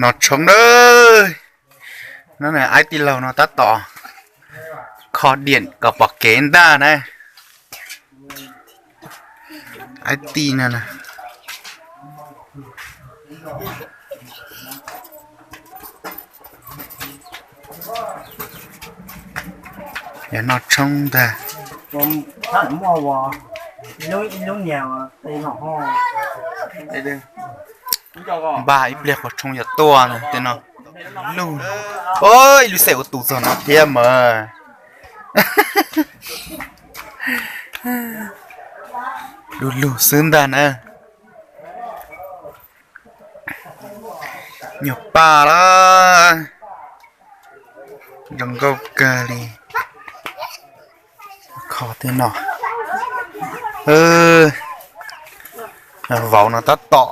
No tshoob na. No aib tij laug no tab tom kho diam kom pom kev ntag na. Aib tij no na. Yog noj tshoob ntag. Npaj ib pliag qhov tshoob yuav tuaj na tej no. Lug, ib lub xeem ua tus txog no thiab mas. Du lug xwb ntag na. Nyuag paj lawm. Zoo nkauj kawg li. Kho tej no. Vauv no tab tom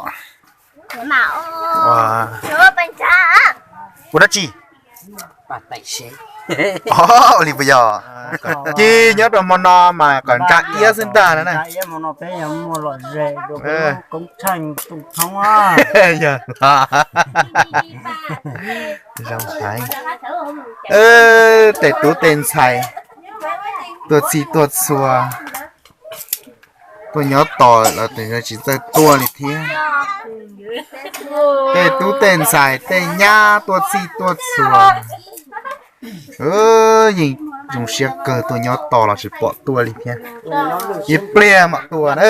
ua dab tsi? Ua li puas yog? Ci nyob rau hmo no mas kom ntsa iab xwb ntag na. Zoo haiv. Tej tub tej ntxhais tuaj txhij tuaj txhua, tuaj nyob tos los tsis txawj tuaj li thiab. Tej tub tej ntxhais tej nyab tuaj txhij tuaj txhua. Yeej zoo siab kawg, tuaj nyob tos los tsis pom tuaj li thiab. Ib pliag mam tuaj na.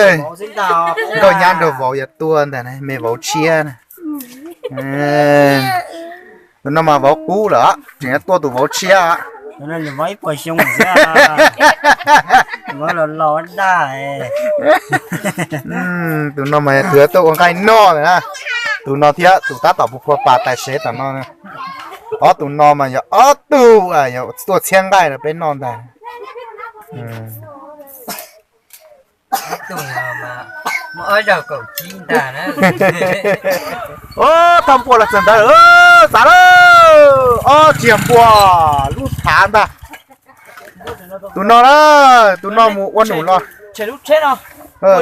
Nkauj nyab nrog vauv yuav tuaj ntag, me vauv tshiab na. Tus no mas vauv qub lawm, tseem yuav tuaj tus vauv tshiab. Tus no mas yog tus yuav tuaj ua nqaij noj ntag na. Tus no thiab tus tab tom puas phua pas tas sev tom no. Ob tus no mas yog ob tug tuaj txhiab nqaij rau peb noj ntag. Thauj npua los txog ntawd, xav lawm, ob tug npua lub thav ntag. Tus no na, tus no mus ua num los,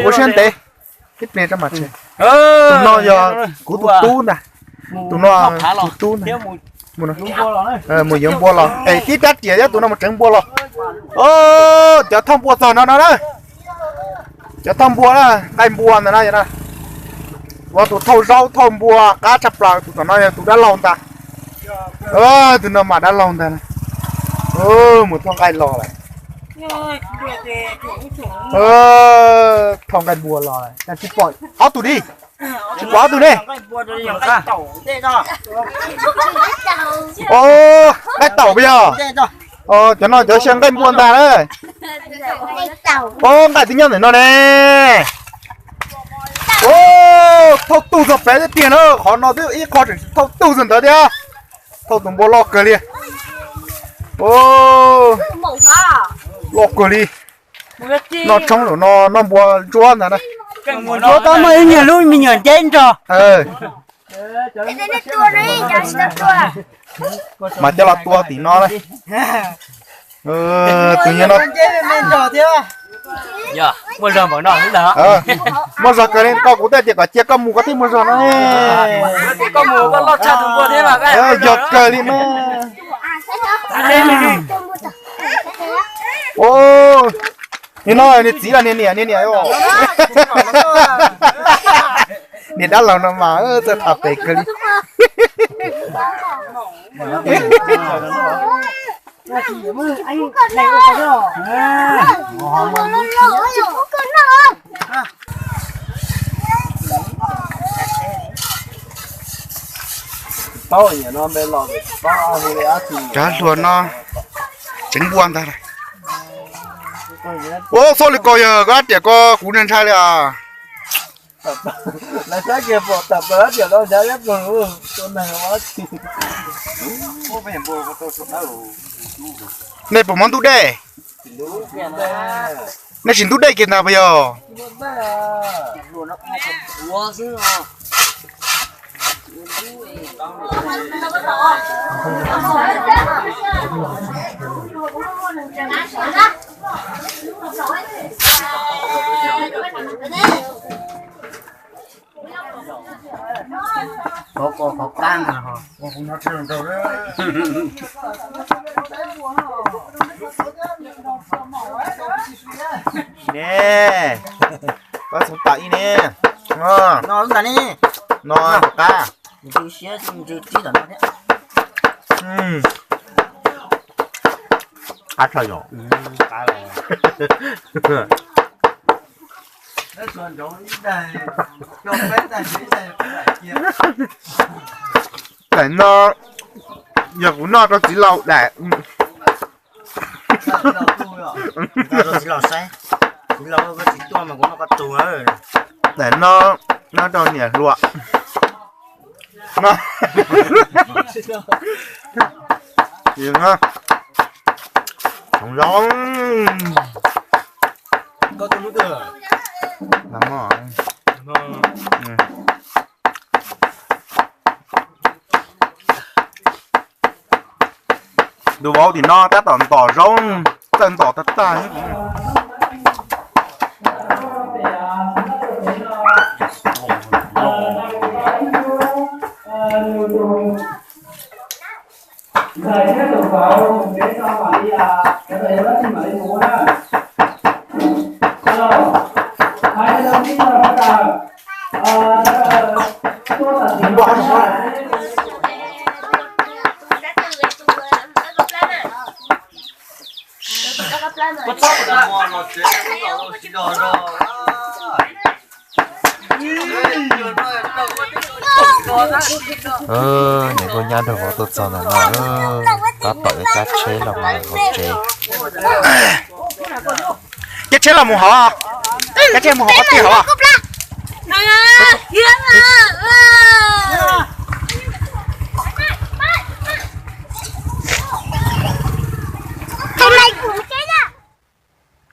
ua siab ntev. Tus no yog kuv tus tub ntag. Tus no tus tub ntag. Mus yuav npua los es tib rab riam thiab, tus no mus tseev npua los. Cov thauj npua txog no no na. Cov thauj npua na, nqaij npua ntag na. Ua tus thauj zaub thauj npua qab tshaj plaws, tus tom no yog tus dab laug ntag. Tus no mas dab laug ntag. Mus thauj nqaij los lawm. Thauj nqaij npua los lawm, tsis pom ob tug li. Tsis pom ob tug ne. Nqaij taum puas yog? Cov no cov xyaw nqaij npua ntag na. Nqaij twb nyob ntawm no ne. Thauj tug txog pem thiab tiag na, qhov no twb ib qho tseem thauj tug txog ntawd thiab. Thauj tus npua loj kawg li. Loj kawg li. Noj tshoob lawm no noj npua ntsuab ntag na. Ntsuab tab muaj ib nyuag lub me nyuam nceb nrog. Mas coj los tua tim no na. Tus no, muaj zog kawg li, koj kuv tej tias kom cia koj mus koj thiaj muaj zog no. Yog kawg li no. Nim no niag txiv los niag niam, niag niam, niam dab laug no mas txawj tham pem kawg li. Cov hluas no tseev npua ntag. Ua txhob li ko yog koj dab riam ko kuv ntshai li os. Nej puas muab ntub dej? Nej tsis ntub dej kiag ntag puas yog? Qhov ko qhov qab ntag ho. Ne, koj txhob tam ib ne. No ntag ne. No qab. Qab tshaj yom. Daim no yog kuv noj rau txiv laus daim. Txiv laus saib, txiv laus koj tsis tuaj mas kuv noj koj tus. Daim no noj rau niam hluas. Hloov zoo. Tus vauv tim no tab tom ntom zaub, txawj ntom tag tag. Ntxhais thiab tus vauv mus pem no mam li, sawv daws yuav dab tsi mam li mus ua na. Alo, hais rau tib no sawv daws, sawv daws tuaj tam sim no na. Niam nkauj nyab nrog vauv tuaj txog ntawm no, tab tom yuav cab tsheb los mus hauv tsev. Cab tsheb los mus hauv, cab tsheb mus hauv qhov tiaj hauv.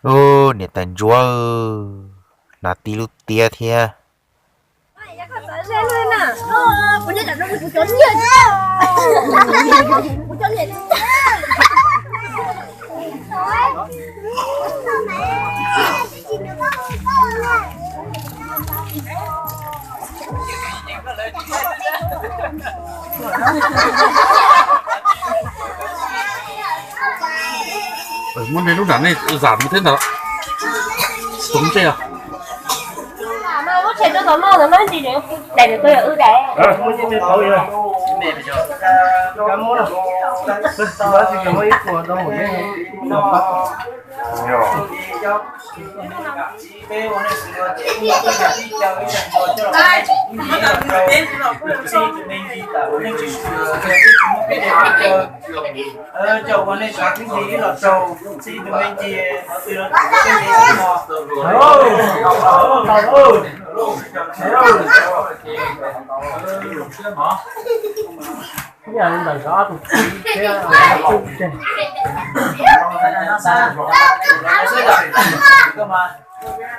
Ub, niam tais ntsuab, hnav tib lub tiab thiab. Muab nej lub nram nej zam mus thiab ntag. Tus ntsej os. Coj ua nej sawv tib ib los rau txij tus me ntsis qhov twg los txij teb xwb mog.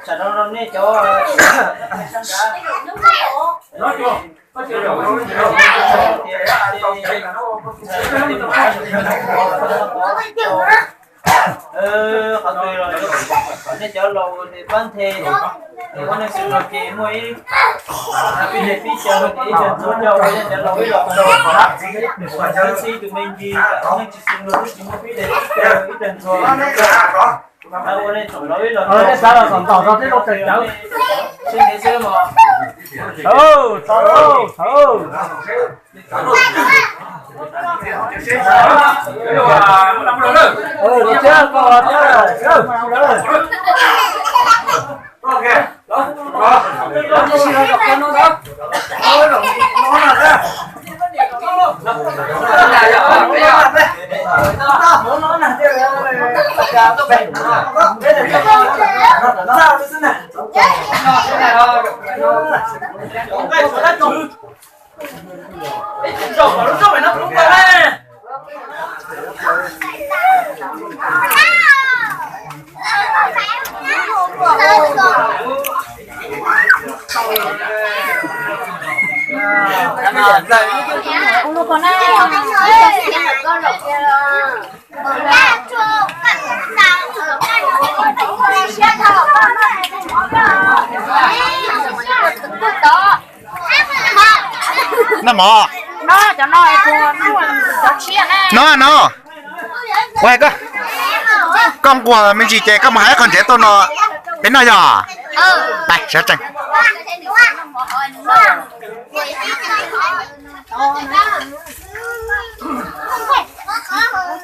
Tsam rau nej cov qhov twg los nej cov laus pab nthe, ua neej xwb los ces muaj ib pib tes pib caw los ces ib tag ntxuav coj ua nej cov laus ib los tau, txhij tus me ntsis, ua neej tsis xwm los twb tsis muaj pib tes pib caw ib tag ntxuav, ua nej tsoom laus ib los tau, sib ntev xwb mog. Noj mov. No no, koj nquag me ntsis ces koj mus hais qhov ntsev tuaj no peb noj yog. Pais sawv tsees.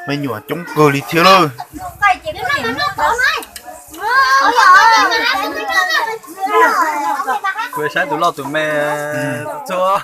Me nyuam coob kawg li thiab lawm. Kuv saib tus loj tus me txhua.